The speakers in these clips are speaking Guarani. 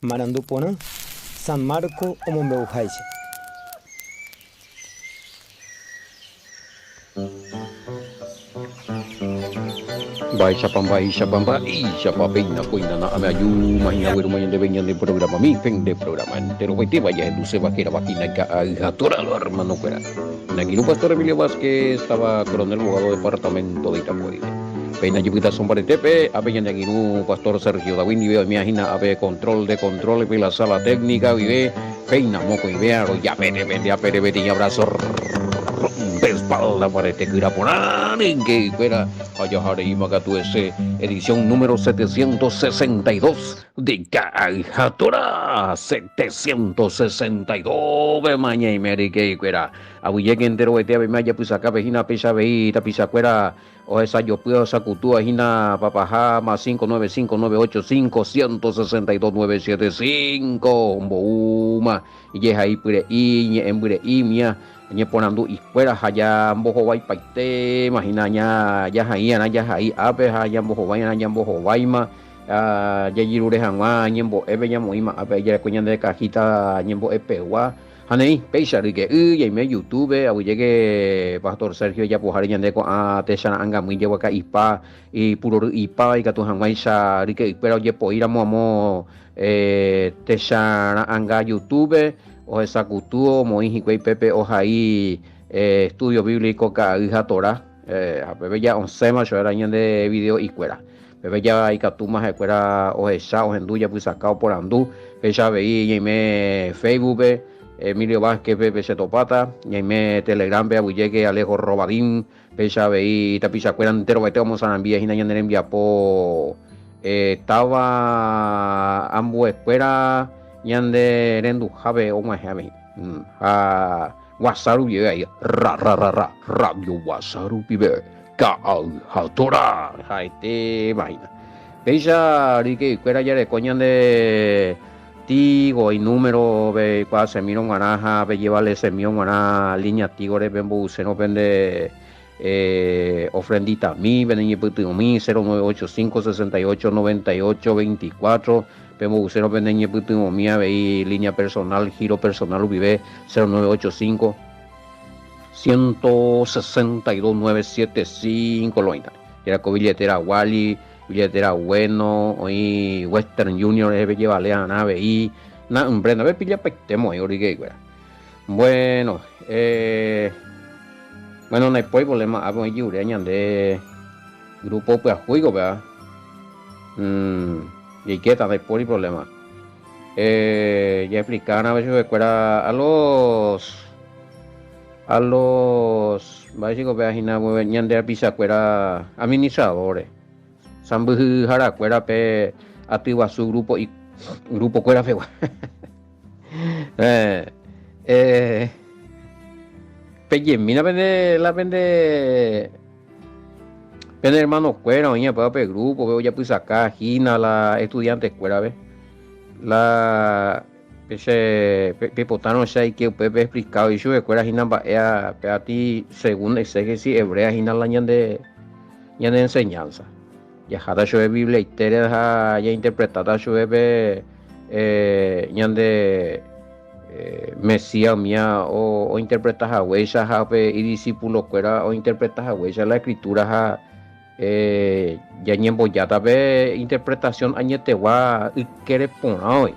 Marandu porã, San Marco omombe'uháicha. Mba'éichapa, mba'éichapa, mba'éichapa péina kóina na'ãme ajúma hína aguerúma ñandéve ñande programami, pende programa enterovaitéva jahenduséva hérava hína Ka'ay ha Toralo hermano-kuéra. Ñane Pastor Emilio Vázquez, táva Coronel Bogado, departamento de Itapuéipe. Péina jepytaso mbaretépe, ápe ñane angirũ Pastor Sergio David ndive oimea hína ápe control de control-pe la sala técnica guive, péina mokõivéa rojape pende apére peteĩ abrazo rompe espalda mbarete kyra porã ryke'ykuéra ha jahareíma katu hese edición número 762 de Ka'ay ha Torá 762 pema ñaime ryke'ykuéra. Aguyjéke enterovete avei ajapysakápe hína péicha avei tapichakuéra ohesajopy ohesakutúva hína papaha más 595 985 162 975 omboúma ijehai pyre'i iñe'ẽmbyre'i mía ñeporandu ikuéra ha jambohovaipaitéma hína jahai'arã jahai ápe ha ñambohovai'arã ñambohováima Jajirure hag̃ua ñembo'épe ñamoĩma ápe ajereko ñande kajita ñembo'epegua. Ha neĩ, péicha ryke'y, jaime YouTube, aguyjéke Pastor Sergio ejapoháre ñande ko'ã techara'ãngamýi jeguaka'ipa, ipurory'ipa ikatu hag̃uáicha ryke'ykuéra ojepoíramo amo techara'ãnga YouTube, ohesakutu, omoĩ hikuái pépe ohai estudio bíblico ka'ay ha Torá, ha pépe ja osẽma chu'éra ñande video'ikuéra. Pépe ja ikatúma ha'ekuéra ohecha, ohendu, japysaka, oporandu. Péicha avei ñaime Facebook-pe, Emilio Vázquez-pe pe che topáta, ñaime Telegram-pe aguyjéke Alejo Robadín, péicha avei tapichakuéra enterovaite omosarambíva hína ñane rembiapo táva ambuekuéra ñande renduhápe og̃uahẽ avei. Ha WhatsApp rupive avei, ra ra ra ra, radio WhatsApp rupive. Ka'ay ha Torá ha'etéva hína. Péicha ryke'ykuéra jareko ñande Tigo inúmero peikuaasemírõ g̃uarã ha pejevalesemi g̃uarã línea Tigo-re pemboy'usérõ pende ofrenditami, pende ñepytyvõmi 0985 68 98 24, pemboy'usérõ pende ñepytyvõmi avei línea personal, giro personal rupive 0985. 162 975 lo oĩta. Héra ko billetera Wally, billetera Bueno, oĩ Western Union rehe pejevale arã avei. Na ymbre ndave pillapaitémo oĩ origeykuéra. Bueno, eh, bueno ndaipóri problema ápe oĩ jiuréa ñande grupo pyahúiko péva. Mm, jaikéta ndaipóri problema. Eh, jaexplica arã chupekuéra a los a los mba'éichiko péva hína ñande rapichakuéra administradores, sãmbyhyharakuéra pe aty guasu grupo grupo-kuéra pegua. Eh, eh, pejemína pende la pende Pene hermano-kuéra oĩ apy'a pe grupo-pe ojapysaka hína la estudiante-kuérape. La che peipotárõ che aike upépe explicado ichupekuéra hína mba'e pe aty según exégesis hebrea hína la ñande ñane enseñanza. Jaháta chupe Bibliaitére ha jainterpretáta chupe pe ñande Mesías umía ointerpreta haguéicha ha pe idisipulokuéra ointerpreta haguéicha la escritura ha jañembojáta pe interpretación añetegua ykére porã oĩ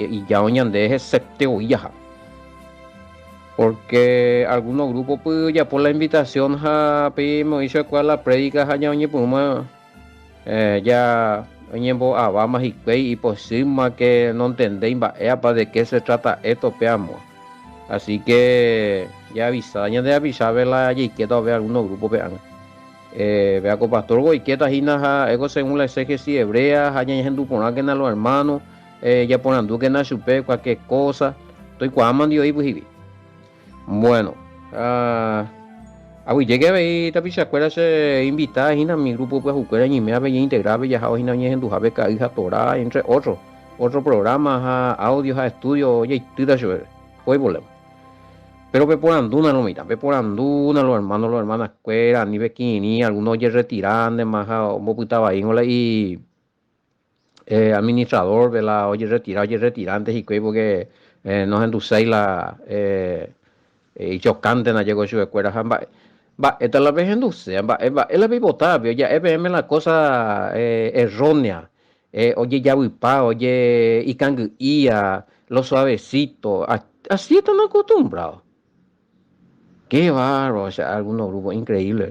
ijao ñande hesete voi jaha. Porque algunos grupos py ojapo la invitación ha pe oĩ chupekuéra la prédica ha ñaoñepyrũma Ja oñembo'aváma hikuái ipochýma ke nontendéi mba'éapa de qué se trata esto pe amo. Así que jaavisa ñande rapichape la jaikéta ove alguno grupo-pe ág̃a. Péa ko pastor oikéta hína ha'éko según la exégesis hebrea ha ñañehendu porãkena los hermanos, japorandúkena chupe cualquier cosa, toikuaáma ndi oĩpy hikuái. Bueno, aguyjéke avei tapichakuéra che invita hína mi grupo pyahukuéra ñaimévape ñaintegrápe jahávo hína oñehenduhápe ka'ay ha Torá, entre otro, otro programa ha audio ha estudio jaitýta chupe, poi problema. Pero peporandúna lo mitã, peporandúna lo hermano, lo hermana-kuéra, ani pekirirĩ, alguno ojerretirá ndema ha ombopyta vaíngo la i. Administrador-pe la ojerretira ojerretiránte hikuái porque nohenduséi la ichocante ndaje ko chupekuéra ha mba'e mba'éta la pehenduséva, mba'e mba'e la peipotáva pe oja'e peẽme la cosa errónea ojejavypa, oje ikangy'ía, lo suavecito, así están acostumbrados. Qué bárbaro, osea algunos grupos increíble.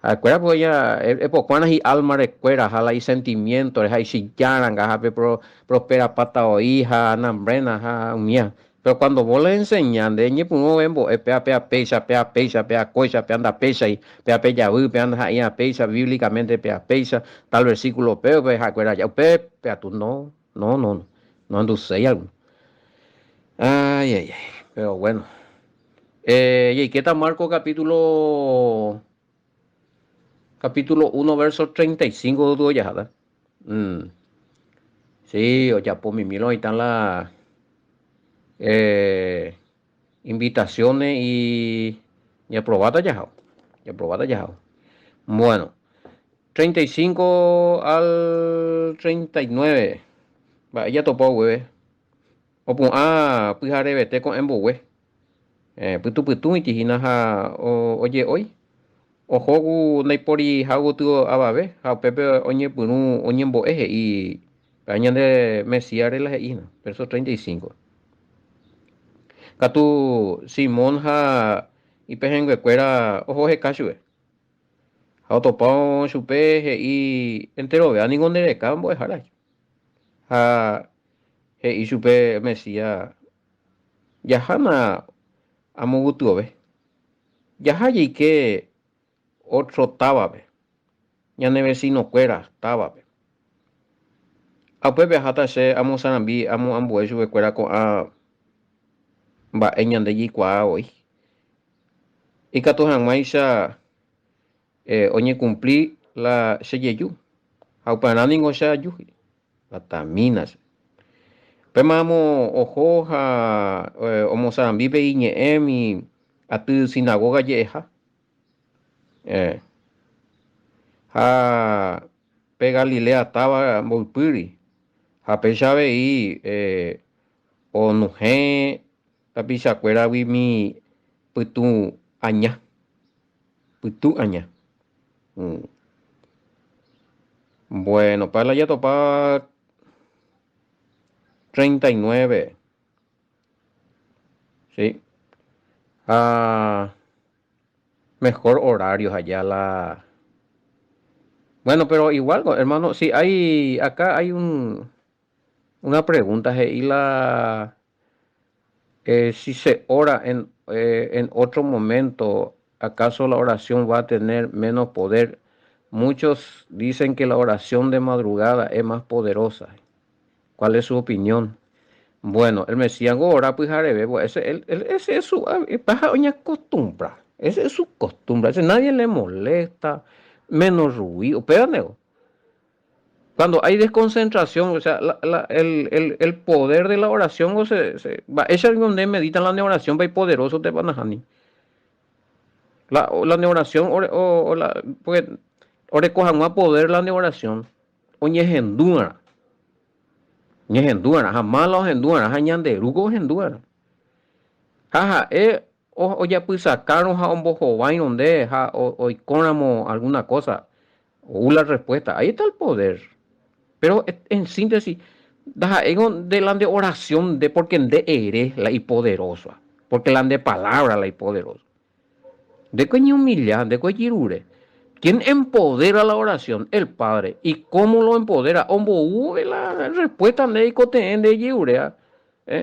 Ha'ekuéra pues ya epokuána hi'alma rekuéra ha la isentimiento-re ha ichijáranga ha pe prosperapáta voi ha nambrena ha umía. Pero cuando vos le enseñás nde eñepyrũ embo'e péa péa péicha, péa péicha, péa kóicha, péa ndapéichai, péa pejavy, péa ndaha'éiva péicha, bíblicamente péa péicha, tal versículo péope ha'ekuéra ja upépe atu no, no, no, no, nohenduséi alguno. Ay, ay, ay, pero bueno. Jaikéta Marcos capítulo capítulo 1 verso 35 gotyo jaháta. Mm. Sí, ojapo mimi lo oĩta la eh, invitaciones y japrováta jahao. Japrováta jahao. Bueno, 35 al 39. Mba'e jatopa ogueve. Opu'ã pyharevete ko'ẽ mbogue. Pytũpytũiti hína ha oje'ói. Oho ku ndaiporiha gotyo avave ha upépe oñepyrũ oñembo'e he'i pe ñande Mesíasre la he'i hína, verso 35. Katu Simón ha ipehẽnguekuéra oho heka chupe. Ha otopa chupe he'i enterovea ningo nde reka mbo'ehára. Ha he'i chupe Mesías, Jahána amo gotyove, jaha jaike ótro távape, ñane vesinokuéra távape. Ha upépe aháta che amosarambi amoambue chupekuéra ko'ã mba'e ñande jaikuaa voi, ikatu hag̃uáicha Oñekumpli la che jeju, ha upearã ningo che aju, latamína che. Upémaramo oho ha omosarambi pe iñe'ẽmi aty sinagóga je'eha. Ha pe Galilea táva mboypýri, ha péicha avei onuhẽ tapichakuéragui mi pytũ aña. Pytu aña. Bueno, pa la jatopa 39. Sí. Ha mejor horario allá la... Bueno, pero igual, hermano, si hay acá hay un una pregunta he'i la Si se ora en, en otro momento, acaso la oración va a tener menos poder? Muchos dicen que la oración de madrugada es más poderosa. ¿Cuál es su opinión? Bueno, el Mesías ngo ora pyhareve, pues ese, él, él, ese es su, paja oñacostumbra, ese es su costumbre, ese nadie le molesta, menos ruido, upéva nego. Cuando hay desconcentración, o sea, la, la, el, el, el poder de la oración, o se, se, mba'éicha ningo nde medita la ne oración pa ipoderoso tepa nahániri. La, la ne oración ore, o, o la, porque oreko hag̃ua poder la ne oración oñehendúva'erã. Oñehendúva'erã, ha mála ohendúva'erã, ha ñande Rúko ohendúva'erã. Ha ha'e ojapysakárõ ha ombohováirõ nde ha oikóramo alguna cosa, Ou la respuesta, ahí está el poder. Pero en síntesis, ndaha'éiko nde la nde oración nde porque nde ere la ipoderósova, porque la nde palabra la ipoderósova. Ndéko eñehumilla, ndéko ejirure. ¿Quién empodera la oración? El Padre. ¿Y cómo lo empodera? Ombou la respuesta nde eikotevẽ nde ejeruréva.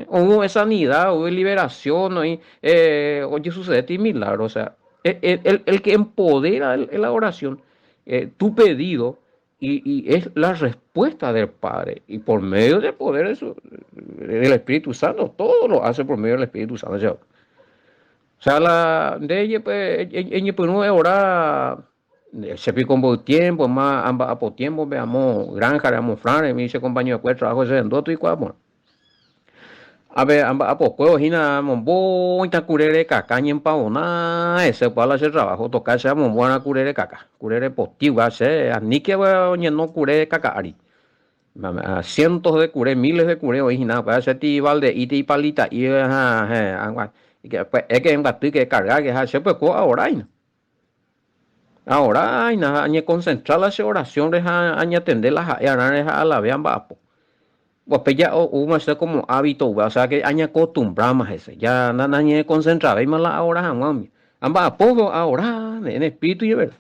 Oĩ sanidad, oĩ liberación, oĩ ojesucede milagro. O sea, el que empodera la oración, tu pedido, y es la respuesta del Padre. Y por medio del poder de su, del Espíritu Santo, todo lo hace por medio del Espíritu Santo. O sea, la nde jepe eñepyrũ eora che piko mboy tiempo ma amba'apo tiempo-pe amo granja-re, amo fran-re, umi che compañero-kuéra trabajo che rendu tuikuaa porã. Ápe amba'apokuévo hína amombo oĩta kure rekaka ñempavona hese opa la che trabajo otoka che amombo va'erã kure rekaka, kure repotĩva che aníke oñeno kure kaka ári. Cientos de kure, miles de kure oĩ hína, upéva che ti balde'i ti palita'i ha pya'éke embyatýke ekargáke ha che pyeko aorahína. Aorahína ha añekonsentra la che oración-re ha añatende la ha'e arãre ha alave amba'apo. Upe ja oúma che como hábito upéva, osea ke añakostumbráma hese, ja nañekonsentravéima la aora hag̃ua umi. Amba'apóvo aora en espíritu jepéro.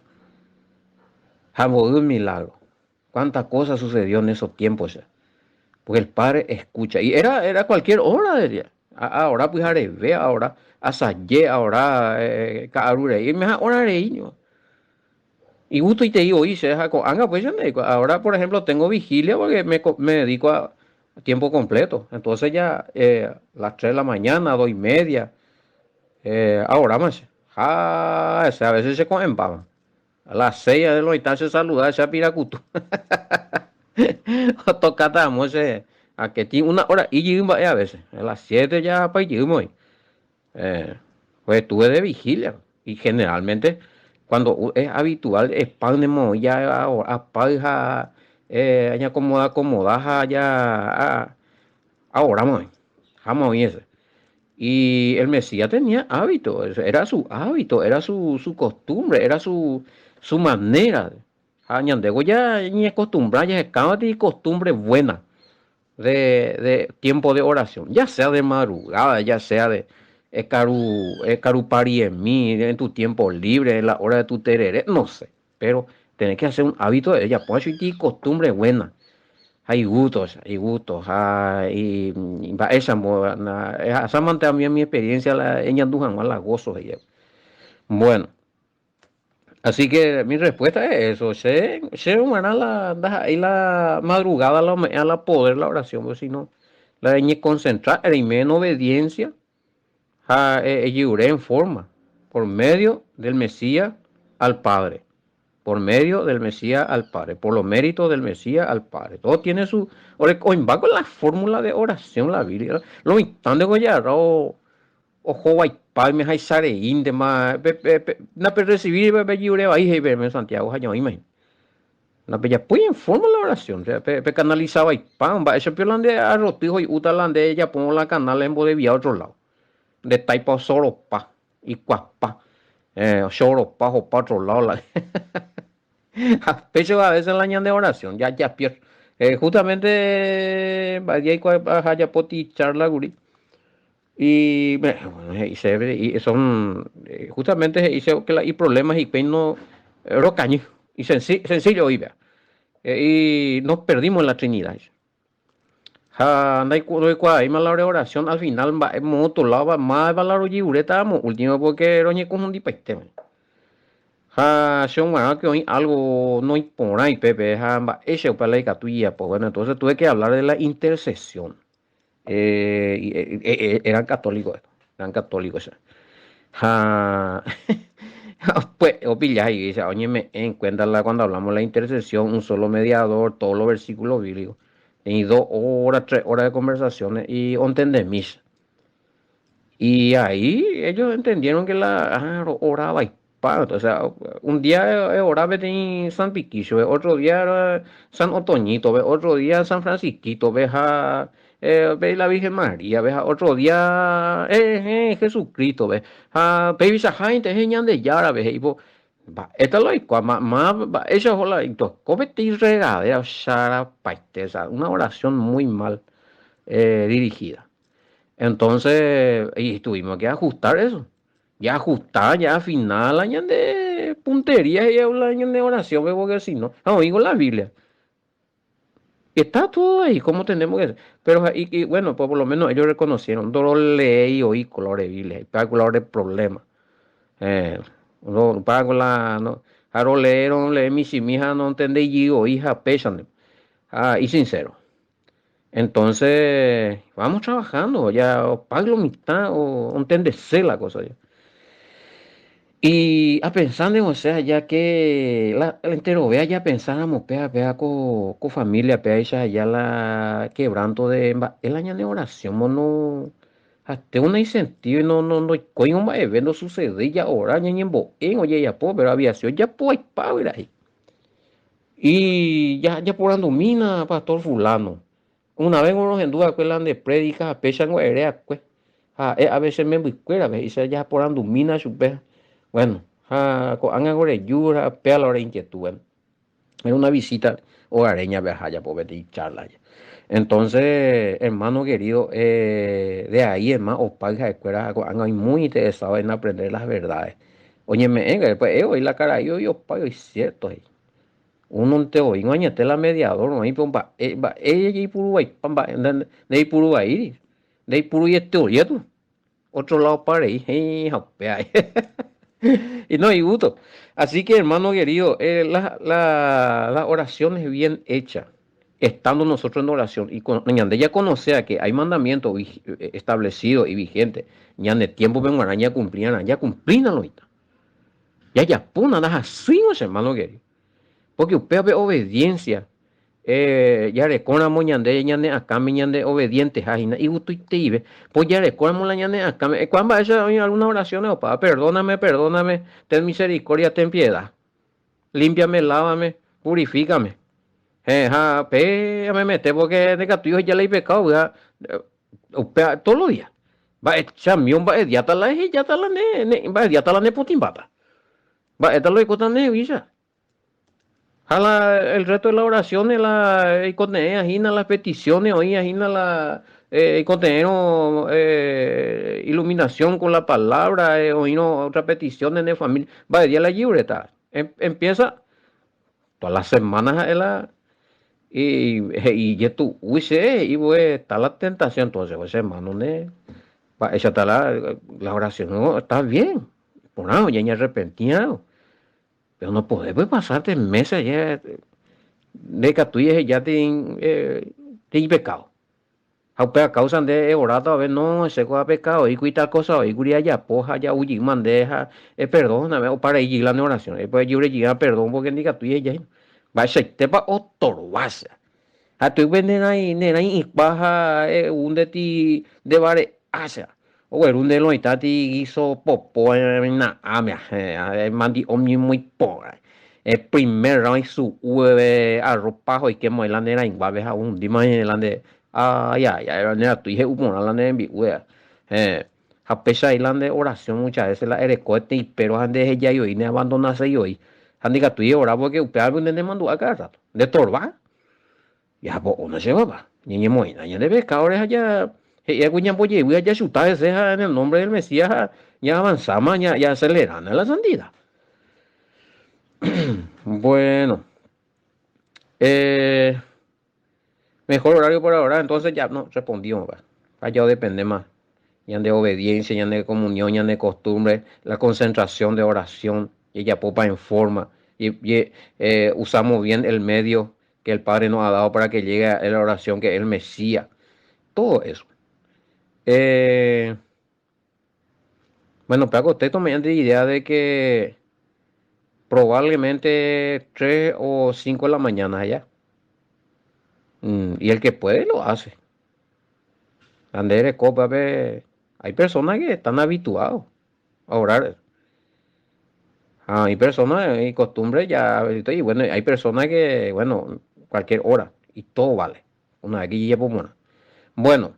Ha mboy milagro. Cuánta cosa sucedió en esos tiempos che. Porque el Padre escucha. Y era, era cualquier hora del día. Aora pyhareve, aora asaje, aora ka'aru rei, ha hora rei ño. Igustoitei voi che ha ko'ág̃a pues che ndéiko. Ahora por ejemplo tengo vigilia porque me, me dedico a tiempo completo. Entonces ya las 3 de la mañana, 2 y media, aoráma che. Ha ese a veces cheko'ẽmbáma. A las seis ave loĩta che saluda che apirakutu. Otokáta amo che aketĩ una hora ijy mba'e a veces. A las siete ya apa ijýma oĩ. Eh, pues estuve de vigilia y generalmente cuando es habitual epáy nemoĩ ya apáy ha eh, añacomoda acomoda ha ya aoráma oĩ. Jáma oĩ ese. Y el Mesías tenía hábito, era su hábito, era su, su costumbre, era su, su manera. Ha ñandéko ya ñakostumbra jahekávati costumbre buena de, de tiempo de oración, ya sea de madrugada, ya sea de ekaru, ekarupariemi, en tu tiempo libre, en la hora de tu tereré, no sé, pero tenés que hacer un hábito de ella, pon costumbre buena. Ha igusto, igusto, ha mba'éichamo, ahámante a mi experiencia la eñandu hag̃ua la gozo he'i. Bueno, así que mi respuesta es eso, che, che g̃uarã la ndaha'éi la madrugada la ome'ẽ la poder la oración, pues, sino la de ñeconcentra reime en obediencia ha ejyure en forma, por medio del Mesías al Padre. Por medio del Mesías al Padre, por los méritos del Mesías al Padre. Todo tiene su... Oimba con la fórmula de oración la Biblia. Lo instante que ya oho vaipáme haisareíntema na pe recibir pe jure vai he'i peẽme Santiago ha ñaoĩma hína. Ndapejapói en forma la oración, o sea, pe, pe canaliza vaipa, mba'éicha la nde arroty hoy'úta la nde ejapórõ la canal embodevia otro lado. Nde taipa osoropa, ikuapa, eh, ochoropa ohopa otro lado la ha péicha a veces la ñande oración, ya japier. Eh, justamente mba'e día aikuaa ajapóti charla kuri y bueno, he'i chéve y son justamente he'i chéve que la iproblema hikuái no rokañy y sencillo oĩ péa. He'i nos perdimos en la Trinidad. Ha ndoikuaavéima la ore oración al final mba'e moõto lado mávapa la rojeguréta amo último porque roñekonhundipaitéma. Ha che og̃uarã que oĩ algo noiporãi pépe ha mba'éicha upe la ikatu ijapo. Bueno, entonces tuve que hablar de la intercesión. Eh, eran católicos, eran católicos. Ha pues opilla ahí, oñeme'ẽ en cuenta la, cuando hablamos de la intercesión, un solo mediador, todos los versículos bíblicos. Y 2 horas, 3 horas de conversaciones y entendemís. Y ahí ellos entendieron que la oraba y o sea, un día oraba en San Piquicho, otro día era San Otoñito, otro día San Francisquito, ve ve la Virgen María, ve otro día Jesucristo, ve ha péicha Ñandejára, ve he'i mba'éta la oikuaa ma mba'éicha oho la peteĩ regadera charapaite, o sea, una oración muy mal dirigida. Entonces, y tuvimos que ajustar eso. Ya ajustar, ya afinar la ñande puntería y la ñande oración, porque si no, ah, oigo la Biblia. Está todo ahí, como tenemos que hacer. Pero, y bueno, pues por lo menos ellos reconocieron, no leí oí color de Biblia, para color de problema. No, para con la, no, jaro leeron, leí mi hija, no entendí yo, hija, pesan. Ah, y sincero. Entonces, vamos trabajando, ya, o pago mitad o entendese la cosa ya. Y a pensando, o sea, ya que la, el entero vea ya pensáramos, pea, pea, con familia, pea, ella ya la quebranto de el año de oración, no, hasta un sentido, y no, no, no, coño, evento sucede ya ahora, ña ñembo'e, oye, ya po, pero había sido ya po, hay pa, ahí. Y japorandumína pastor fulano, una vez rohendu va'ekue la nde prédika ha péichango ere akue, ha ha'e ave che membykuérape he'i che japorandumína chupe, bueno, ha ko'ág̃a reju ha péa la ore inquietud, bueno. Era una visita hogareña-pe aha ajapo peteĩ charla aja. Entonces, hermano querido, de ahí es más opáy ha'ekuéra ha ko'ág̃a oĩ muy interesado en aprender las verdades. Oñeme'ẽ pya'e voi la karai oĩ opáy oĩ cierto he'i. Únonte oĩngo añete la mediador oĩ pe mba'e mba'e jaipuru vaipa mba'e ndeipuru vaíri, ndeipuruiete voi katu. Otro lado pa rei he'i ha upéva Y no hay gusto. Así que hermano querido, eh, la, la, la oración es bien hecha. Estando nosotros en oración y con, ñande ya conocea que hay mandamientos establecidos y vigentes, ñane tiempo pe g̃uarã ñakumplirã, ñakumplína loĩta. Jajapóna ndahasýiva che hermano querido. Porque upéva pe obediencia Jarekóramo ñande ñane akãme ñande obedienteha hína igustoiteive. Po jarekóramo la ñane akãme, ekuaa mba'éicha oĩ algunas oraciones opáva, Perdóname, perdóname, ten misericordia, ten piedad. Límpiame, lávame, purifícame. Héẽ, ha pe amemete porque ndaikatúi oheja la ipecado vy'a upéva todos los días. Mba'echami omba'ediáta la ehejáta la ne, mba'ediáta la nepotĩmbáta. Mba'éta la oikóta ndehegui cha. Ha la el resto de las oraciones la eikotevẽva hína las peticiones oĩva hína la eikotevẽrõ iluminación con la palabra oĩrõ otra petición ne familia mba'e día la ijyvyreta empieza todas las semanas ha'e la he'i jetu'u che he'i voi está la tentación entonces che hermano ne mba'éichata la oración está bien iporã ñañearrepenti'arõ. Pero no podés pues pasarte meses allá ndaikatúi eheja tei pecado. Ha upéva causa nde eoráta vove no che kóva pecado oĩkuri tal cosa oĩkuri ajapo ha ja'u jeýma nde ha eperdoname opa rei jey la ne oración. Epue ejure perdón porque ndikatúi eheja hína. Mba'eichaitépa otorva che. Ha tuipe ne rãi ne rãi ikuã ha e'u ndeti nde vare'a che. Ogueru nde loĩta ti guiso popo na'áme ha mandi'o ñemoĩ porã. Primer rã oisu'u arroz pajo oike mo'ãi la ne rãinguápe ha ohundíma la nde ay ay ay ne ratúi he'u porã la ne rembi'u héẽ. Ha upéicha ai la nde oración muchas veces la ereko peteĩ péro ha nde ehejái voi ne abandonaséi voi. Ha ndikatúi eora porque upéva nde nemandu'a cada rato. Nde torva. Jahapo'óna che papá. Ñañemoĩna ñande pecado-re ha ja he'i va'ekue ñambojevy ha jachuta hese ha en el nombre del Mesías ha ñaavansáma ñaacelerána la santidad. Bueno. Eh, mejor horario para orar, entonces ya no respondimos, pa. Ha ya odependéma ñande obediencia, ñande comunión, ñande costumbre, la concentración de oración, jajapópa en forma, y, usamos bien el medio que el Padre nos ha dado para que llegue a la oración que es el Mesías. Todo eso. Eh, bueno, pero usted tome de idea de que probablemente 3 o 5 de la mañana allá. Y el que puede lo hace. Andere copa, hay personas que están habituados a orar. Hay personas y costumbre ya, y bueno, hay personas que, bueno, cualquier hora, y todo vale. Una vez que llegue por Bueno,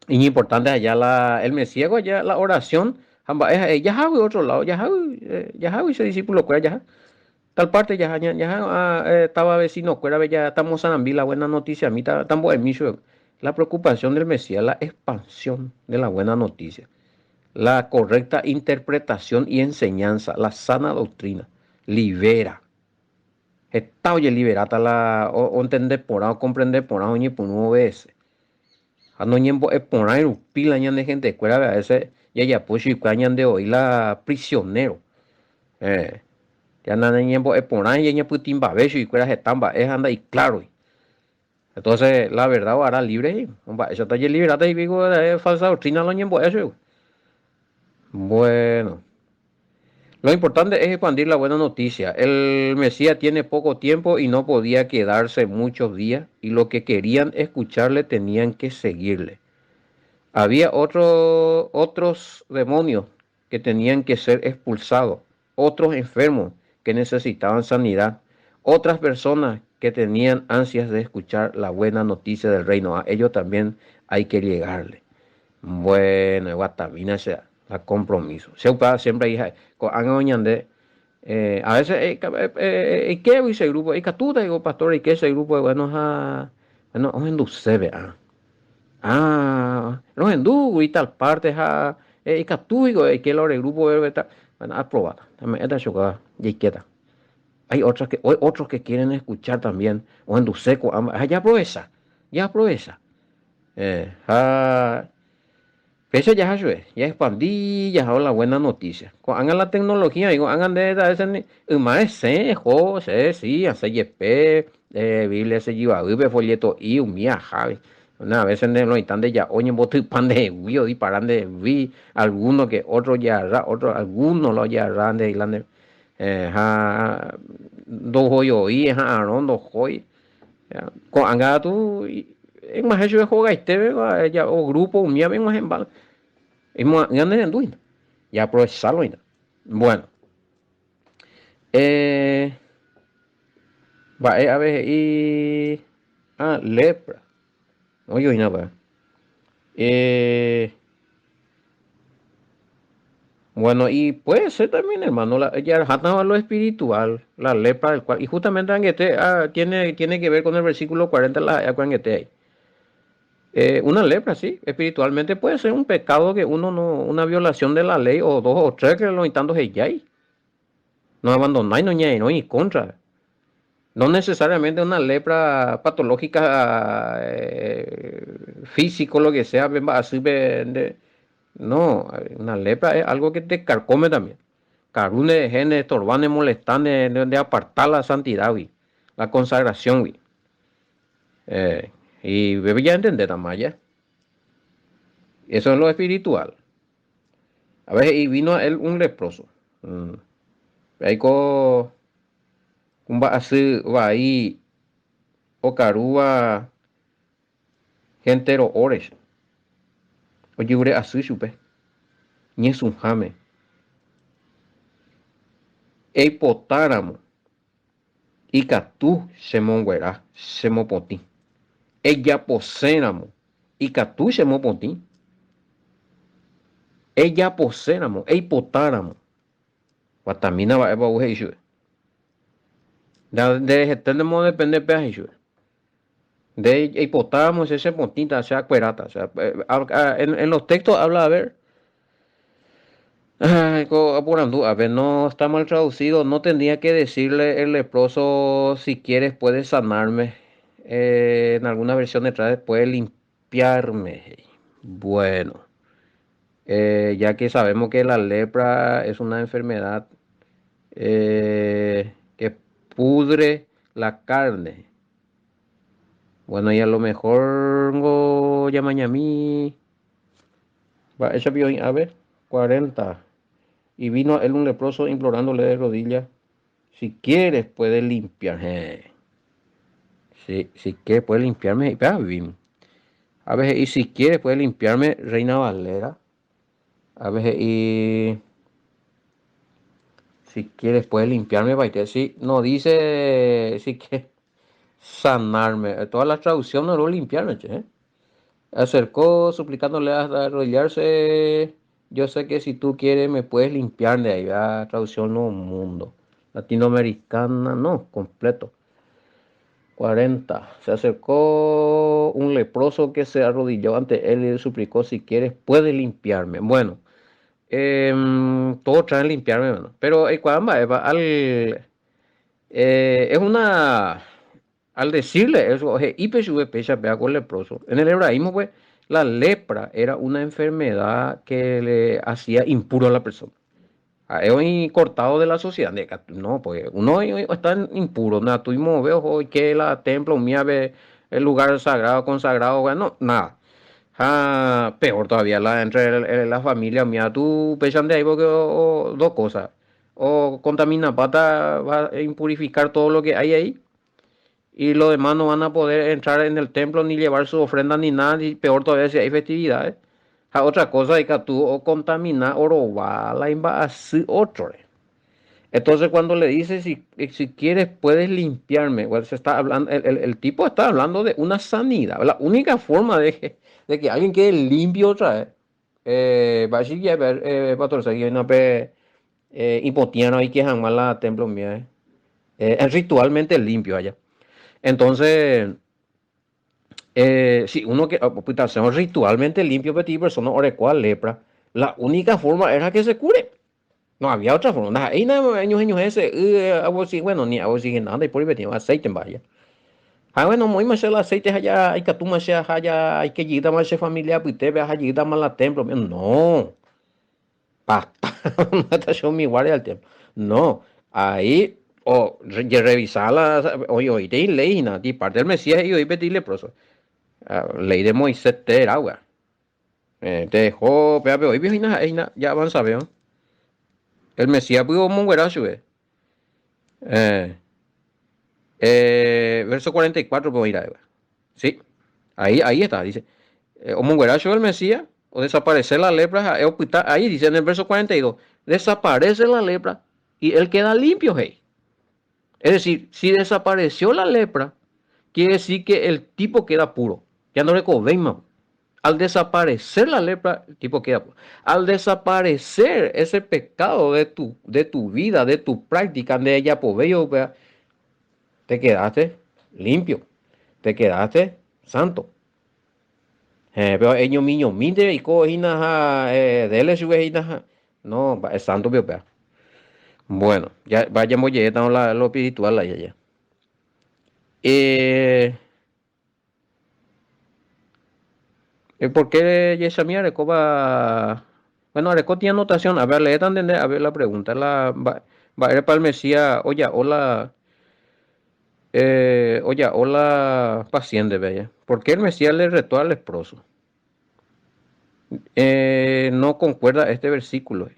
y importante allá la, el Mesías, allá la oración, ya otro lado, ya ya ese discípulo ya tal parte ya ya ya estaba vecino cuera ya estamos la buena noticia a mí la preocupación del Mesías, la expansión de la buena noticia, la correcta interpretación y enseñanza, la sana doctrina, libera. Heta ojeliberáta la ontende porã, okomprende porã, oñepyrũ obedece. Ha noñembo'e porãi rupi la ñane gentekuérape a veces jajapo chuikuaa ñande voi la prisionero. Eh, ya nañembo'e porãi ñañepytĩmbave chuikuéra heta mba'e ha nda'iklároi. Entonces, la verdad os hará libre, mba'éichata ojeliberáta hikuái ko falsa doctrina la oñembo'e chugui. Bueno. Lo importante es expandir la buena noticia. El Mesías tiene poco tiempo y no podía quedarse muchos días y lo que querían escucharle tenían que seguirle. Había otros demonios que tenían que ser expulsados, otros enfermos que necesitaban sanidad, Otras personas que tenían ansias de escuchar la buena noticia del reino, a ellos también hay que llegarle. Bueno, eguatamína che la compromiso. Che upéva siempre he'i ha'e, ko'ág̃a oñande, a veces eikégui che grupo, ikatúta digo pastor eike che grupo, bueno ha, bueno ohendusépe ã. Ah, rohendúgui tal parte ha ikatúgui eike la ore grupo-pe, bueno aprováta, ame'ẽta chupe jaikéta. Hay otras que, otros que quieren escuchar también, ohenduse ko'ã mba'e ha jaaprovecha, jaaprovecha. Ha péicha jaha chupe, jaexpandi jahávo la buena noticia. Ko'ág̃a la tecnología oĩ, ko'ág̃a nde a veces ni yma resẽ eho, che si asẽ jepe Biblia che jyvavýpe, folleto'i umi aháve. A veces nde roĩta ndeja'o oñembotypa ndehegui, odipara ndehegui, alguno que otro ojearra, otro alguno la ojearra ndehegui la nde Ha ndohói voi, eha'arõ ndohói. Ko'ág̃a katu eg̃uahẽ chupe hogaitépe o grupo umívape eg̃uahẽmba. Emo'ã'ỹva nerendúi hína, jaaprovechálo hína. Bueno, mba'e ave he'i, ah, lepra. Oĩ oĩna upéva. Bueno, y puede ser también, hermano, la, jarahatava lo espiritual, la lepra del cual, y justamente angete, ah, tiene, tiene que ver con el versículo 40, la ha'e angete ahí. Una lepra, sí, espiritualmente puede ser un pecado que uno no, una violación de la ley, o dos o tres que lo intando hejái. No abandonái, no ñairõi ikóntrape. No necesariamente una lepra patológica físico, lo que sea, pe mba'asýpe nde, no, una lepra es algo que te carcome también. Karu nderehe, nde estorba, ne molesta, nde ndeaparta la santidad-gui, la consagración-gui. Y upépe ya entendétama ya. Eso es lo espiritual. A ver, he'i vino a él un leproso. Aiko ku mba'asy vai okarúva hénte ro'óre ojevure asy chupe ñesũháme. Eipotáramo ikatu chemonguera, chemopotĩ. Ejaposéramo ikatu chemopotĩ. Ejaposéramo, eipotáramo. Guatamína mba'épa ou he'i chupe. Nde hete nemodepende péva he'i chupe. Nde eipotáramo che chepotĩta, che akueráta. En los textos habla, a ver, ko aporandu ápe, no está mal traducido, no tendría que decirle el leproso si quieres puedes sanarme. En algunas versiones trae puede limpiarme. Bueno, ya que sabemos que la lepra es una enfermedad que pudre la carne. Bueno, y a lo mejor ngo ñamañami mba'éicha pio oĩ ápe, 40. Y vino a él un leproso implorándole de rodillas, si quieres puedes limpiar. Heẽ. Si, si quieres puedes limpiarme, he'i péva vino. Ápe he'i si quieres puedes limpiarme, Reina Valera. Ápe he'i si quieres puedes limpiarme, paite. Si no dice si quieres sanarme. Todas las traducciones no limpiarme, che. ¿Eh? Acercó suplicándole hasta arrodillarse. Yo sé que si tú quieres me puedes limpiar de ahí, va traducción Nuevo Mundo. Latinoamericana, no, completo. 40. Se acercó un leproso que se arrodilló ante él y le suplicó, si quieres, puedes limpiarme. Bueno, eh, todo traen limpiarme, bueno. Pero eikuaa mba'épa, al, eh, es una, al decirle eso, he'ípe chupe péicha péva ko leproso. En el hebraísmo, pues, la lepra era una enfermedad que le hacía impuro a la persona. Ha'e oĩ cortado de la sociedad, nde katu no, pues uno está impuro, ndatúi move oho oike la templo umívape, el lugar sagrado, consagrado, bueno, nada. Ha peor todavía la entre la familia umíva tu upéicha nde aĩ porque dos cosas, o contaminapáta va a impurificar todo lo que hay ahí y los demás no van a poder entrar en el templo ni llevar su ofrenda ni nada, y peor todavía si hay festividades. Ha otra cosa ikatu ocontamina orova la imba'asy ótrore. Entonces cuando le dice, si, si quieres puedes limpiarme, bueno, se está hablando, el, el, el tipo está hablando de una sanidad. La única forma de que, de que alguien quede limpio otra vez, eh, eh, ipotĩarõ oike hag̃ua la templo mía, eh, es ritualmente limpio allá. Entonces, eh, si uno que opytasérõ ritualmente limpio peteĩ persona orekóva lepra, la única forma era que se cure. No había otra forma. Ndaha'éi ñohẽñohẽ ese y agua oxi, bueno, ni agua oxigenada ndaipóri peteĩ aceite mba'e. Ha bueno, omoĩma che la aceite ha ja ikatúma che aha ja aike jeýtama che familia apytépe aha jeýtama la templo-pe. No! Pata, umi guardia del templo. No, ahí o jerrevisa la oĩ oĩtei ley hína, ti parte del Mesías he'i oĩ peteĩ leproso. Ah, ley de Moisés térã gua. Eh, te dejó péape oĩpi hína ha'e hína ja avanzave. El Mesías py omonguera chupe. Eh, eh, verso 44 pe oĩ ra'e. Sí, ahí, ahí está, dice. Eh, omonguera chupe el Mesías, o desaparece la lepra, ha'e opyta, ahí dice en el verso 42, desaparece la lepra y él queda limpio, hey. Es decir, si desapareció la lepra, quiere decir que el tipo queda puro. Ya no recoveima. Al desaparecer la lepra, el tipo queda puro. Al desaparecer ese pecado de tu, de tu vida, de tu práctica, de ella te quedaste limpio, te quedaste santo. Eh, pero eñomiñomínte reiko hína ha eh, déle chupe hína ha no, mba'e santo pe upéva. Bueno, ya vaya mbojerétavo la lo espiritual ahí allá. Eh, eh, ¿por qué jechami arekóva? Bueno, areko tĩ anotación, a ver, leéta nde a ver la pregunta, la mba'érepa el Mesías oja'o la eh, oja'o la paciente-pe allá. ¿Por qué el Mesías le retó al leproso? Eh, no concuerda este versículo,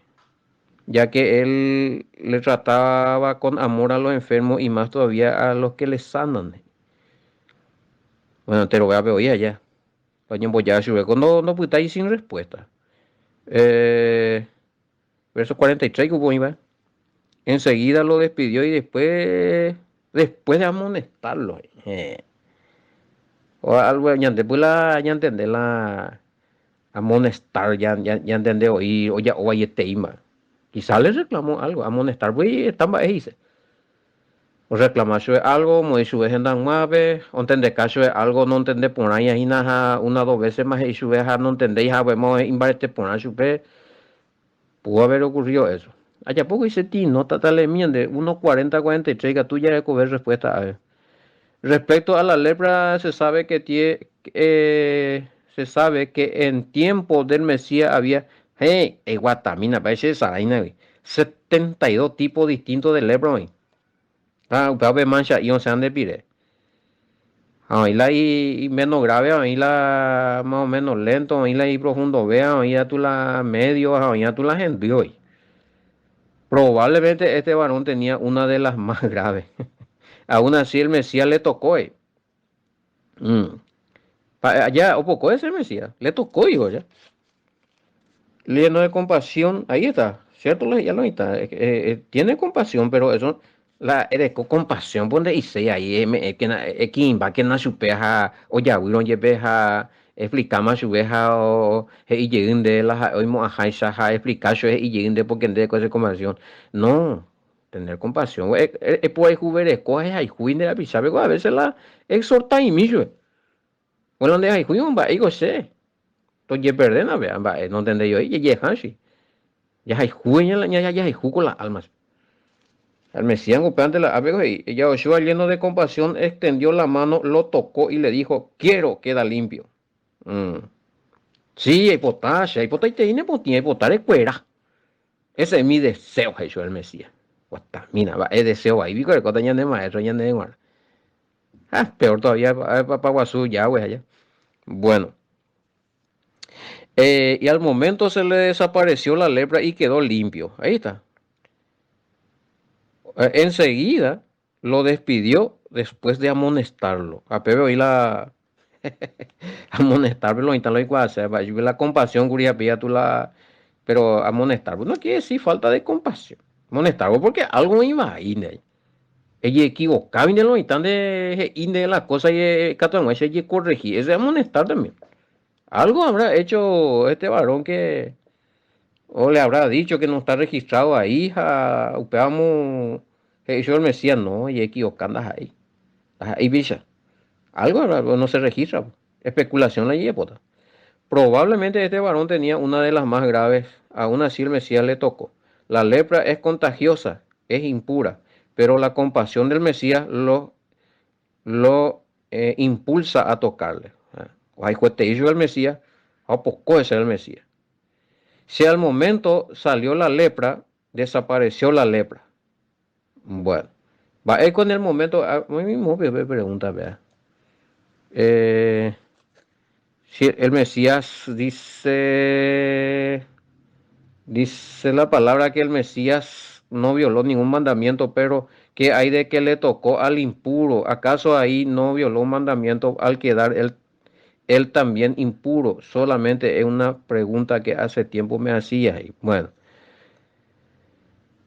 ya que él le trataba con amor a los enfermos y más todavía a los que le sanan. Bueno, te lo voy a pedir allá. Oñemboja chupe, no, no ahí sin respuesta. Eh, verso 43, ¿cómo iba? Enseguida lo despidió y después, después de amonestarlo. Eh, o algo, ñande, pues la, ñantende la amonestar, ya, ya, ñantende oí, o ya, o ayeteima. Quizá le reclamó algo, amonestar, pues está mba'e he'ise. Oreclama chupe algo, omoĩ chupe hendag̃uápe, ontendeka chupe algo nontende porãi hína ha una dos veces más he'i chupe ha nontendéi ha upéma imbarete porã chupe. Pudo haber ocurrido eso. Ajapóko hice nota talemi ñande 1.40, 43 ikatu jarekove respuesta a ver. Respecto a la lepra se sabe que tie, eh, se sabe que en tiempo del Mesías había hey, eguatamína che saraínagui 72 tipos distintos de lepra oĩ. Ha upéva pe mancha'i osẽ nde pire. Ha oĩ la i menos grave, oĩ la más o menos lento, oĩ la iprofundovéva, oĩ tu la medio, ha oĩ tu la hendy oĩ. Probablemente este varón tenía una de las más graves. Aún así el Mesías le tocó. Eh. Mm. Allá, o poco ese Mesías, le tocó, hijo, ya. Lleno de compasión, ahí está, ¿cierto? Ya lo está. Eh, eh, tiene compasión, pero eso, la ereko compasión, pues nde'iséi ahí, eki'imba kena chupe ha ojaguýrõ jepe ha explicáma chupe ha he'i jey nde la ha'e oimo'ãháicha ha explica chupe he'i jey nde porque nde ereko compasión. No, tener compasión, epohayhuvereko ha ehayhúi nde rapichápe a veces la exhorta'imi chupe. Bueno, ndehayhúi mba'éiko che, tojeperdéna péva mba'e nontendéi voi jejeháchi. Jahayhu jahayhu con las almas. El Mesías upévante la ápe he'i, Yahoshua lleno de compasión extendió la mano, lo tocó y le dijo, quiero, queda limpio. Mm. Sí, aipota, che aipotaitei nepotĩ, aipota rekuera. Ese es mi deseo, he'i chupe el Mesías. Guatamína, mba'e deseo vaípiko orekóta ñande maestro ñandéve g̃uarã. Ah, peor todavía, papaguasu Yahweh allá. Bueno. Eh, y al momento se le desapareció la lepra y quedó limpio. Ahí está. Eh, enseguida lo despidió después de amonestarlo. A oí la amonestarlo, la compasión, curia tú la pero amonestar, no quiere decir falta de compasión. Amonestarvo porque algo oĩ vai nde. Ejeequivocávi nde lo mitã nde he'i nde la cosa ikatu hag̃uáicha ejecorregi. Eso es amonestar también. Algo habrá hecho este varón que o le habrá dicho que no está registrado ahí ha upévamo he'i chupe el Mesías, no, ejeequivoca ndaha'éi. Ndaha'éi péicha. Algo habrá, no se registra. Especulación la jejapóta. Probablemente este varón tenía una de las más graves, aún así el Mesías le tocó. La lepra es contagiosa, es impura, pero la compasión del Mesías lo, lo eh, impulsa a tocarle. Ohayhuetei chupe el Mesías ha opoko hese el Mesías. Si al momento salió la lepra, desapareció la lepra. Bueno, mba'éiko en el momento, mismo pe pregunta péa. Eh, si el Mesías dice, dice la palabra que el Mesías no violó ningún mandamiento, pero ¿qué hay de que le tocó al impuro? ¿Acaso ahí no violó un mandamiento al quedar él, él también impuro? Solamente es una pregunta que hace tiempo me hacía. Y bueno,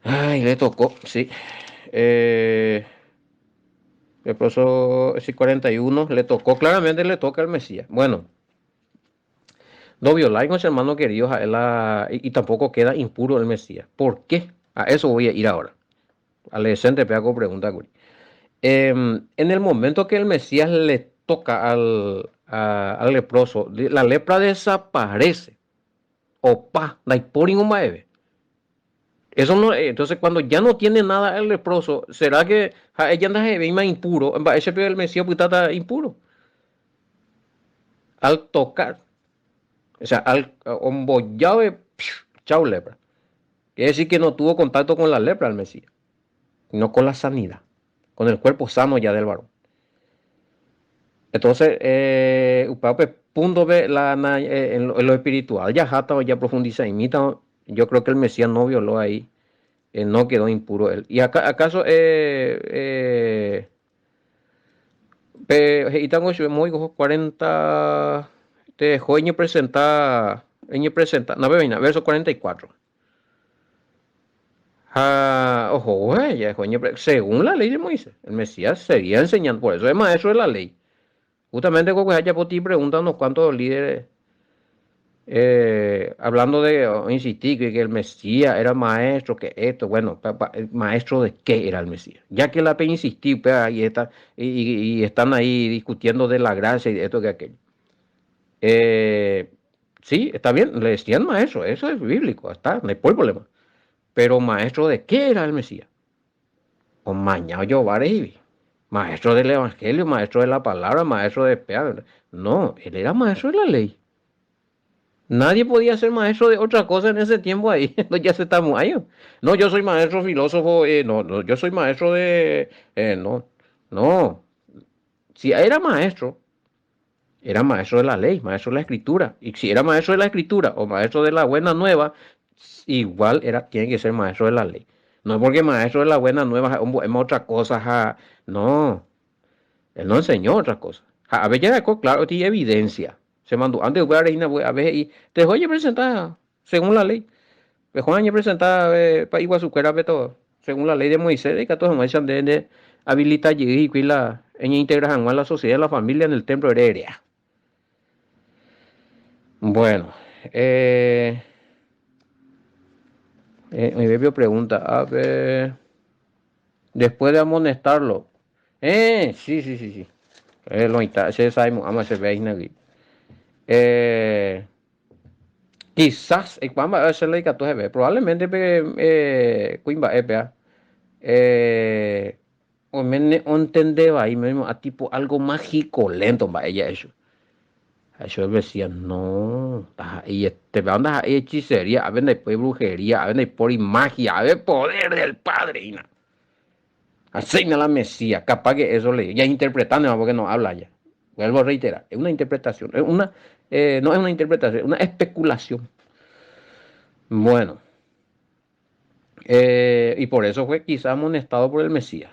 ay, le tocó, sí. Eh, leproso ese 41 le tocó, claramente le toca al Mesías. Bueno, no violáis, hermano querido, a la, y, y tampoco queda impuro el Mesías. ¿Por qué? A eso voy a ir ahora. Adolescente, pega pregunta, Curi. En el momento que el Mesías le toca al, al leproso, la lepra desaparece. Opa, ndaipóri mba'eve. Eso no, entonces cuando ya no tiene nada el leproso, ¿será que ha'e ndahevéima impuro? Mba'éichapa el Mesías opytáta impuro? Al tocar, o sea, al ombojáve, chau lepra. Quiere decir que no tuvo contacto con la lepra el Mesías, sino con la sanidad, con el cuerpo sano ya del varón. Entonces, upéva punto la, en lo espiritual, ya jata o ya profundiza imita, yo creo que el Mesías no violó ahí, no quedó impuro él. ¿Y acá, acaso pe he'ítango chupe moõiko 40 teho eñepresenta eñepresenta no pe verso 44 ha oho ya según la ley de Moisés el Mesías seguía enseñando por eso es maestro de la ley justamente ko kuehe pregunta unos cuantos líderes hablando de insistí que el Mesías era maestro, que esto, bueno, maestro de qué era el Mesías. Ya que la pe insistí, pues, ahí está, y, y están ahí discutiendo de la gracia y de esto que aquello. Sí, está bien, le decían maestro, eso es bíblico, está, no hay problema. Pero maestro de qué era el Mesías? O mañana yo maestro del evangelio, maestro de la palabra, maestro de No, él era maestro de la ley. Nadie podía ser maestro de otra cosa en ese tiempo ahí. No, ya se está ahí. No, yo soy maestro filósofo, no, no, yo soy maestro de... no, no. Si era maestro, era maestro de la ley, maestro de la escritura. Y si era maestro de la escritura o maestro de la buena nueva, igual era, tiene que ser maestro de la ley. No es porque maestro de la buena nueva es otra cosa, no. Él no enseñó otra cosa. A ver, ya claro, tiene evidencia. Se mandó antes de reina, a ver, y te voy a presentar según la ley. Juan a presentar pa igual su todo, según la ley de Moisés, y que todos de, de habilitar y la en integrar a la sociedad, la familia en el templo de Bueno, mi bebé pregunta, a ver, después de amonestarlo, sí, sí, sí, sí, lo se sabe, ama se ve ahí. Quizás, probablemente kuimba'e péa oiméne ontendéva ahí mismo a tipo algo mágico lento mba'e ja'e chupe. Ha chupe decía, no, ndaha'éi péva ndaha'éi hechicería, ápe ndaipóri brujería, ápe ndaipóri magia, ápe poder del Padre hína. Asigna la Mesías, capaz que eso le ya interpretando porque no habla ya. Vuelvo a reiterar, es una interpretación, es una, no es una interpretación, es una especulación. Bueno, y por eso fue quizás amonestado por el Mesías.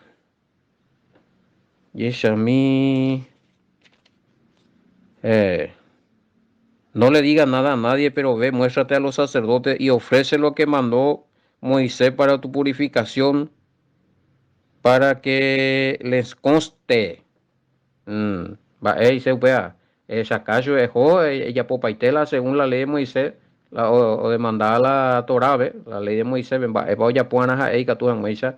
Yeshami, no le diga nada a nadie, pero ve, muéstrate a los sacerdotes y ofrece lo que mandó Moisés para tu purificación, para que les conste. Mba'e he'ise upéva? Ehechaka chupe eho ejapopaitéla según la ley de Moisés, la odemandaba la Torápe, la ley de Moiséspe, mba'épa ojapo va'erã ha'e ikatu hag̃uáicha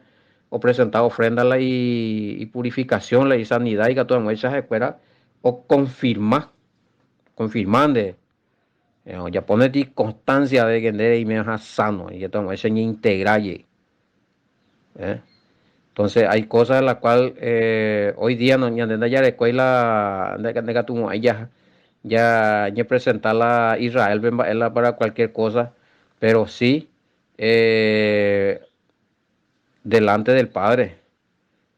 opresenta ofrenda la ipurificación, la isanidad ikatu hag̃uáicha ha'ekuéra okonfirma, confirma nde, ojapóneti constancia de que nde reimeha sano, ikatu hag̃uáicha oñeintegra jey. Entonces hay cosas la cual hoy día no ñande ndajarekói la ndekatumo'ãi ja ja ñepresenta la Israelpe mba'e la para cualquier cosa, pero sí delante del Padre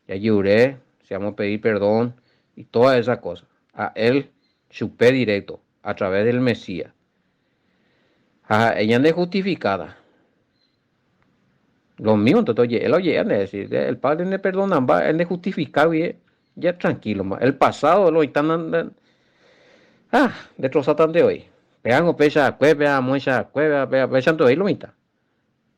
jajure, si vamos a pedir perdón y todas esas cosas a él chupe directo a través del Mesías. Ha ha'e ñande justificada. Lo mismo, entonces, oye, él oye, decir, el Padre ne perdona, él ne justifica bien, ya tranquilo, el pasado lo están destrozando de hoy. Pean o pecha pea mocha pea pecha hoy lo mitad.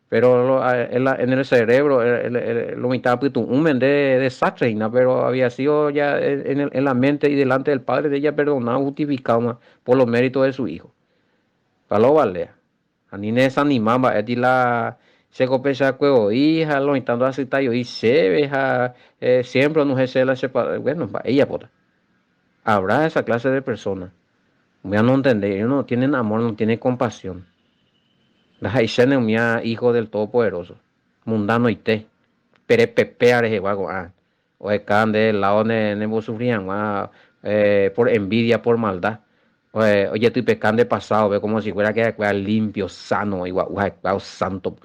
Pero en el cerebro, lo mitad un de desastre, pero había sido ya en la mente y delante del Padre de ella perdonado, justificado por los méritos de su Hijo. Palo valea. Ani ne desanima mba'e la che pechakue voi ha lo mitã ndoasytái voi chéve ha siempre onuhẽ la che bueno mba'e ijapóta. Habrá esa clase de personas. Umía no entendéi, ellos no tienen amor, no tienen compasión. Ndaha'eichéne umía hijo del Todopoderoso. Mundanoite. Perepepéa rehegua ko'ã. Oheka nde lado nembosufri hag̃ua por envidia, por maldad. Ojetypeka nde pasado como si fuera que ha'ekuéra limpio, sano, igua'u ha'ekuéra santo.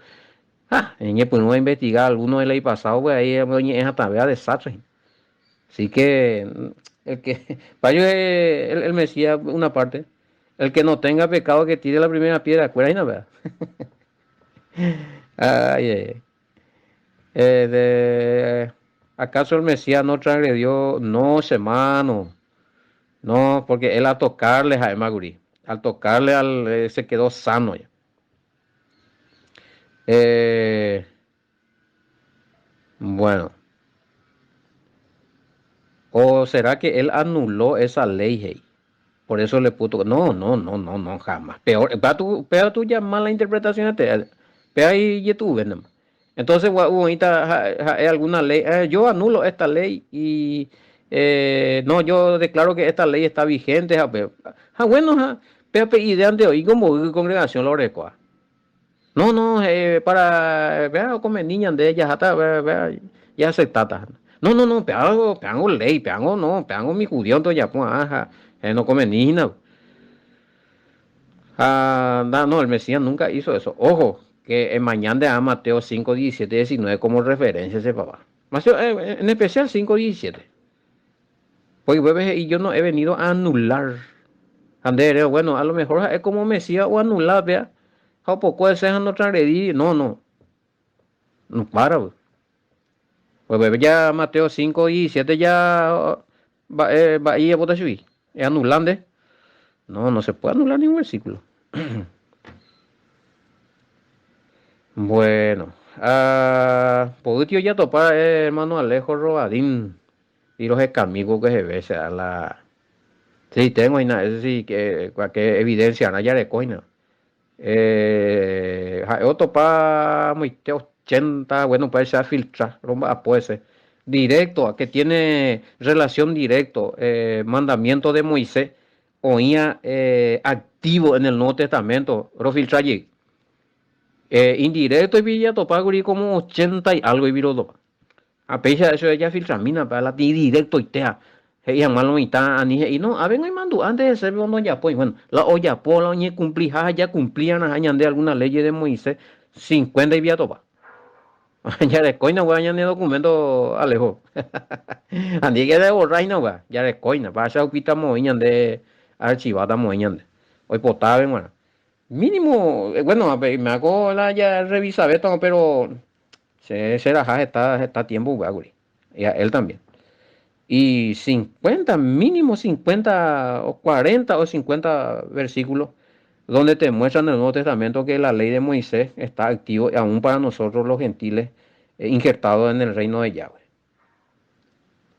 Ah, ñepyrũ a investigar alguno de la pasado, pues ahí oñe'ẽ hatãve desastre. Así que el que payo el Mesías una parte, el que no tenga pecado que tire la primera piedra, acuerda ahí no vea. Ay, ay. ¿Acaso el Mesías no transgredió? No, hermano. No, porque él a tocarle a Maguri, al tocarle se quedó sano ya. Bueno. ¿O será que él anuló esa ley? Hey? Por eso le puso. No, no, no, no, no, jamás. Peor, peor tú llamas la interpretación. Pe ahí tuve Entonces, hay alguna ley. Yo anulo esta ley y no, yo declaro que esta ley está vigente. Ja, bueno, ja, pe idea de hoy como congregación lo recoa. No, no, para, vea como niña de ella, vea, ya aceptata. No, no, no, pe hago ley, pe hago, no, pe hago mi judío, entonces ya, pues, ajá, no come ni. Ah, no, el Mesías nunca hizo eso. Ojo, que en mañana de Mateo 5, 17, 19 como referencia ese papá. En especial 5, 17. Porque y yo no he venido a anular. Andere, bueno, a lo mejor es como Mesías o anular, vea. O poco ese no transgredir. No, no. No para. Pues ya Mateo 5 y 7 ya va ahí a botar Es anulante. No, no se puede anular ningún versículo. Bueno, uh, ya topa hermano Alejo Robadín y los amigos que se ve, se la. Sí, tengo ahí, ese sí, que cualquier evidencia, na ya de. Otopa muy 80, bueno, puede ser filtrar, romba puede ser. Directo, que tiene relación directo, mandamiento de Moisés, oía activo en el Nuevo Testamento, ro filtra allí. Indirecto y villa topa como 80 y algo y viro topa. A pesar de eso ella filtra mina para la directo y tea. He'i hag̃ua lo mitã ani he'i no, aven oimandu'a antes de ser no ojapói. Bueno, la ojapo la oñecumpliha ya cumplían ñande alguna ley de Moisés 50 y topa. Jarekóina weá ñane documento Alejo. Andi que de borraina weá, jarekóina, pa upita moĩ ñande archivata moĩ ñande. Oipota bueno. Mínimo, bueno, me hago la ya revisa pero se será está tiempo weá, Y a él también. Y 50, mínimo 50 o 40 o 50 versículos donde eh, Donde te muestra en el Nuevo Testamento que la ley de Moisés está activo aún para nosotros los gentiles eh, injertados en el reino de Yahweh.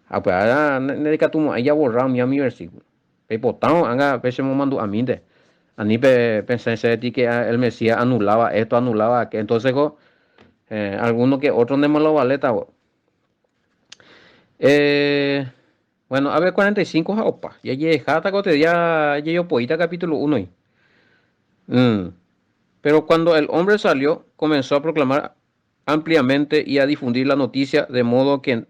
Ha upéva ndaikatumo'ãi jaborra umi umi versículo. Peipotárõ ág̃a pe chemomandu'amínte. Ani pe pesẽ chéve que el Mesías anulaba esto, anulaba aquello. Entonces ko eh, alguno que otro ne lo valeta. Eh, bueno, a ver 45 ha opa. Jajehejáta ko día jajopoíta capítulo 1. Pero cuando el hombre salió, comenzó a proclamar ampliamente y a difundir la noticia, de modo que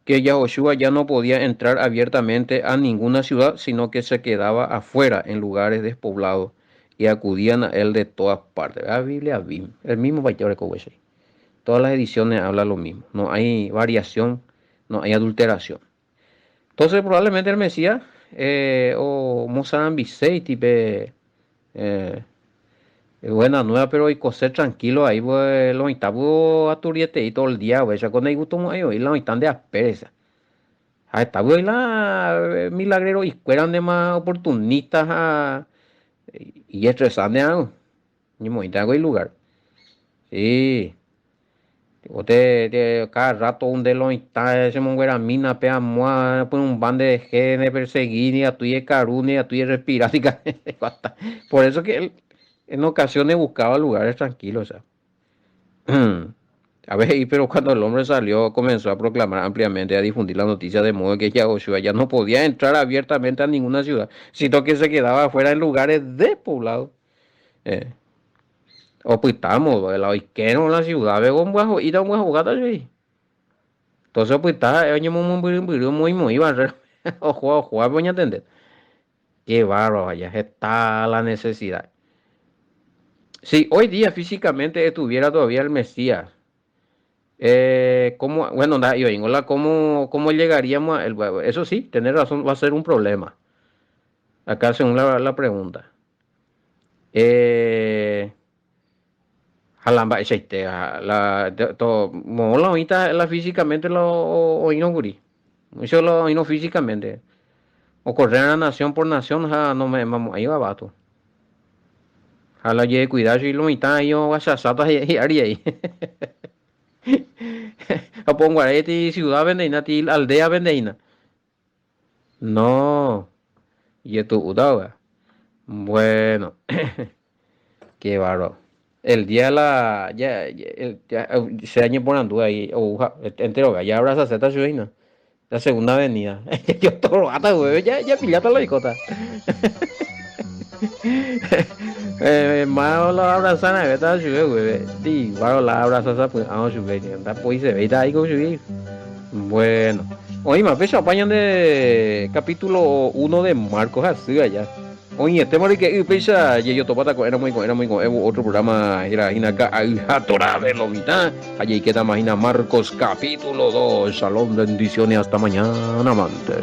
Yahoshua ya no podía entrar abiertamente a ninguna ciudad, sino que se quedaba afuera en lugares despoblados y acudían a él de todas partes. La Biblia, el mismo Todas las ediciones hablan lo mismo. No hay variación, no hay adulteración. Entonces, probablemente el Mesías o Mozambique, tipo, buena nueva, pero hay ser tranquilo ahí, pues, lo aturiete y todo el día, pues, ya con el gusto ahí, lo están de aspereza. Ahí está, pues, la milagrero y eran de más oportunistas y estresantes, algo. Ni muy hago el lugar. Sí. Te, te, cada rato un de los está ese monguera mina pe amoa pues un bande de gente perseguir ni a tu y caru ni a tu y respirar por eso que él en ocasiones buscaba lugares tranquilos, o sea. A ver, pero cuando el hombre salió, comenzó a proclamar ampliamente, a difundir la noticia, de modo que Yahushua ya no podía entrar abiertamente a ninguna ciudad, sino que se quedaba afuera en lugares despoblados. Opytamo, la oikerõ la ciudad omboaho'íta omboahogáta chupe. Entonces opyta oñemomombyry omoĩmoĩ barrera oho ohoápe oñatende. Qué bárbaro, vaya, está la necesidad. Si hoy día físicamente estuviera todavía el Mesías, ¿cómo, bueno, yo digo, ¿cómo llegaríamos a él? Eso sí, tener razón, va a ser un problema. Acá según la pregunta. Jalamba la to mola ahorita la físicamente lo oíno guri. Eso lo oíno físicamente. O correr a nación por nación, ja, no me vamos ahí va vato. Jala ye cuidado y lo mitad ahí o guachasata y ari ahí. Japón guareti ciudad vendeina ti aldea vendeina. No. Y esto udawa. Bueno. Qué bárbaro. El día de la ya, el, ya se año por andú ahí o entero ya abraza zeta no. La segunda avenida. Yo todo gata, güey, ya ya pillata la icota. Más la abrazan a beta sube, güey. Di, baro la abraza sa pues ah sube, anda pues se ve ahí con subir. Bueno. Oye, más pecho apañan de capítulo 1 de Marcos así allá. Oye, este marique pecha yo topata era muy era muy otro programa era acá Torah de lo mitad. Allí queda imagina Marcos capítulo 2. Shalom, bendiciones hasta mañana, amante.